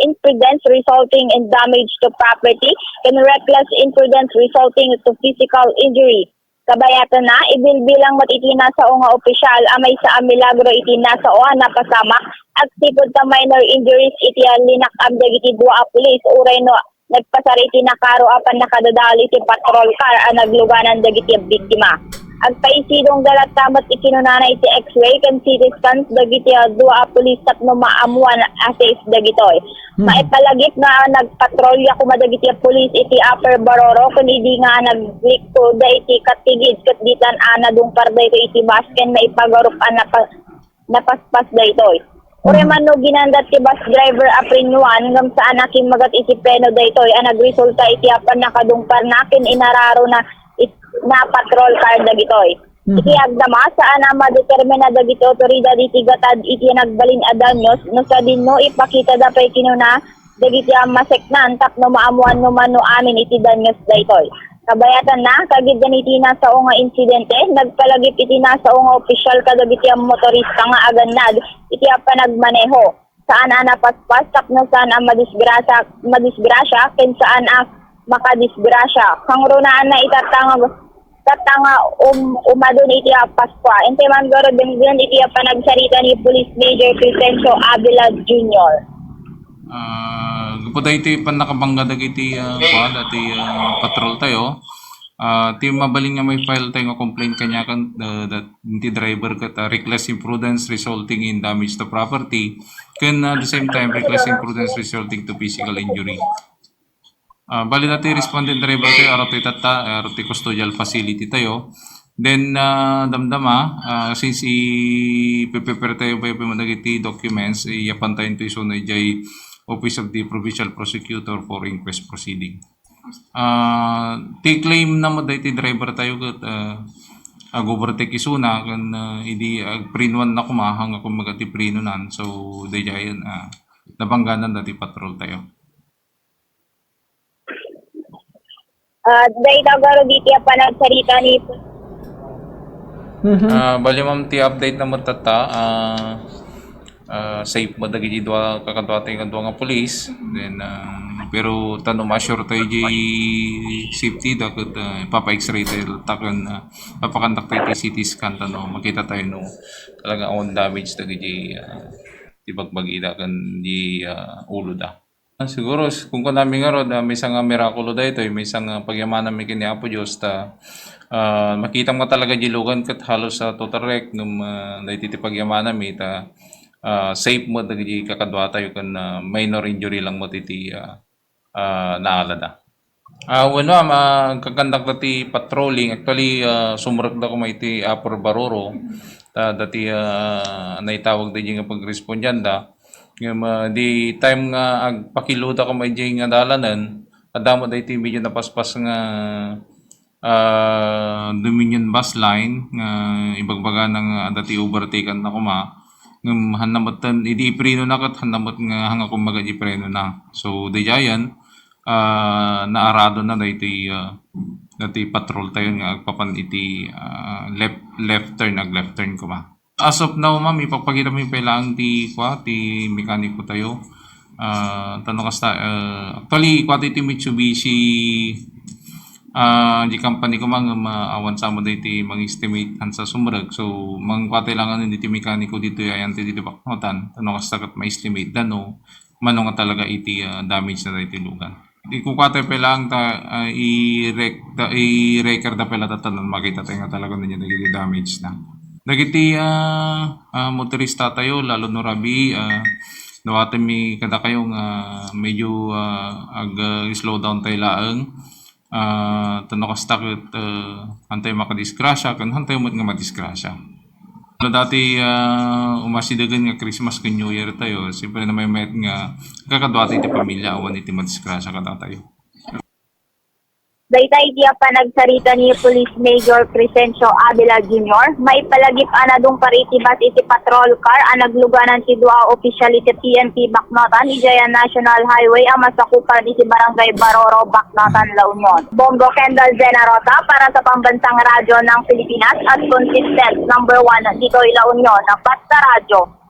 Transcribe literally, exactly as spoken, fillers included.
imprudence resulting in damage to property, ken reckless imprudence resulting to physical injury. Kabayatanna, ibilbilang met iti nasao nga opisyal a maysa a milagro iti nasao a napasamak agsipud ta minor injuries iti, ah, linak-ab dagiti dua a pulis uray no nagpasar iti nakaro a pannakadadael iti patrol car a nagluganan dagiti biktima. Agpaisidongda latta met ti kinunana iti X-ray ken C T scans dagiti, ah, dua a pulis tapno maammuan a safe dagitoy. Mhm. Maipalagip nga nagpatrolya koma dagiti pulis iti Upper Baroro ken idi nga naglikto da iti katigid ket ditan a nadungpar daytoy iti bus ken maipagarup a napa-, napaspas daytoy. Uray Mhm. man no ginandat ti bus driver a prenoan, ngem saan a kimmagat iti preno daytoy a nagresulta iti apan nakadungparna ken inararona it-, na patrol car dagitoy. Mhm. Iti agdama, saan a madetermina dagiti otoridad iti gatad iti nagbalin a danyos no sadino ipakitada pay kinuna dagiti a maseknan tapno maammuan no mano amin iti danyos daytoy. Kabayatanna, kagiddan iti nasao nga insidente, nagpalagip iti nasao nga opisyal kadagiti a motorista nga agannad iti a panagmaneho. Saan a napaspas tapno saan a madisgrasya, madisgrasya, ken saan a makadisgrasya. Kangrunaanna itatta nga, tatta nga um-, umadun iti a Paskua. Intay man garud denggen iti a panagsarita ni Police Major Crescencio Avila Junior. Ah, gapu daytoy pannakabangga dagiti, ah, kuan, dati, ah, patrol tayo. Ah, ti mabalin nga mai-file tayo nga complaint kaniakan, ah, dat-, ti driver ket, ah, reckless imprudence resulting in damage to property, ken, ah, at the same time, reckless imprudence resulting to physical injury. Ah, bali dati respondent driver tayo, aro ti tatta, aro ti custodial facility tayo. Then, ah, damdama, ah, since i-prepare tayo pay dagiti documents, iyapan tayo ito isuna idiay Office of the Provincial Prosecutor for inquest proceeding. Ah, ti claim na met daytoy driver tayo ket, ah, ag-overtake isuna ken, ah, idi agprenoan na koma, hanga kumbaga ti prenonan. So, daydiayen, ah, nabangganan dati patrol tayo. Ah, dayta garud iti a panagsarita ni Mhm. Ah, bali, ma'am, ti update na met tatta, ah, ah, safe met dagiti dua, kakaduatay nga dua nga pulis. Then, ah, pero ta no ma-assure tayo di safety da ket, ah, ipapa-X-ray tayo latta ken, ah, papakandak tayo ti C T scan ta no makita tayo no talaga awan damage dagiti, ah, ti bagbagi da ken di, ah, ulo da. Ah, siguro, s-, kunkunami ngarud, ah, maysa nga mirakulo daytoy, maysa nga pagyamananmi ken ni Apo Dios ta, ah, makitam nga talaga di lugan ket halos, ah, total wreck ngem, ah, daytoy ti pagyamananmi ta, ah, safe met dagiti kakaduatayo ken, ah, minor injury lang met iti, ah, ah, naalada. Ah, wen, ma'am, ah, agkakandak da ti patrolling. Actually, ah, sumrekda koma iti Upper Baroro. Ta, dati, ah, naitawag da nga pagrespondianda. Ngem, ah, di time nga agpakiloda koma idiay nga dalanen, adda met daytoy medyo napaspas nga, ah, Dominion bus line nga ibagbagana nga adda ti overtaken na koma. Ngem hanna met ten, idi iprenona ket hanna met nga hanga kumbaga di prenona. So, daydiayen, ah, naaradona daytoy, ah, daytoy patrol tayo nga agpapan iti, ah, left, left turn, ag-left turn koma. As of now, ma'am, ipapakita mi pay laeng ti, kua, ti mekaniko tayo. Ah, ta no kasta, ah, actually, kua ti Mitsubishi, ah, di company ko, ma'am, nga ma-, awan sa mo daytoy mang-estimate han sa sumrek. So, mangkua tayo lang ano, ditoy mekaniko ditoy, ayan, ti ditoy baknotan. Ta no kasta ket ma-estimate da, no, mano nga talaga iti, ah, damage na daytoy lugan. Ikukua tayo pay laeng ta, ah, i-rec-, ta, i-record da pay la tatta, makita tayo nga talaga no ania dagiti damage na. Dagiti, ah, ah, motorista tayo, lalo no rabii, ah, dawatenmi kadakayo nga medyo, ah, ag, ah, slow down tayo laeng. Ah, ta no kasta ket, ah, han tayo makadisgrasya, ken han tayo met nga madisgrasya. No dati, ah, umasidegen nga Christmas ken New Year tayo, siyempre, namaymayat nga kakaduatayo iti pamilya, awan iti madisgrasya kadatayo. Dayta iti a panagsarita ni Police Major Crescencio Avila Junior, maipalagip a nadungpar iti bus iti patrol car a nagluganan ti dua a opisyal iti P N P Baknotan idiay a National Highway a masakupan iti Barangay Baroro, Baknotan, La Union. Bombo Kendall Zenarosa para sa Pambansang Radyo ng Pilipinas at Consistent Number One ditoy La Union, Basta Radyo.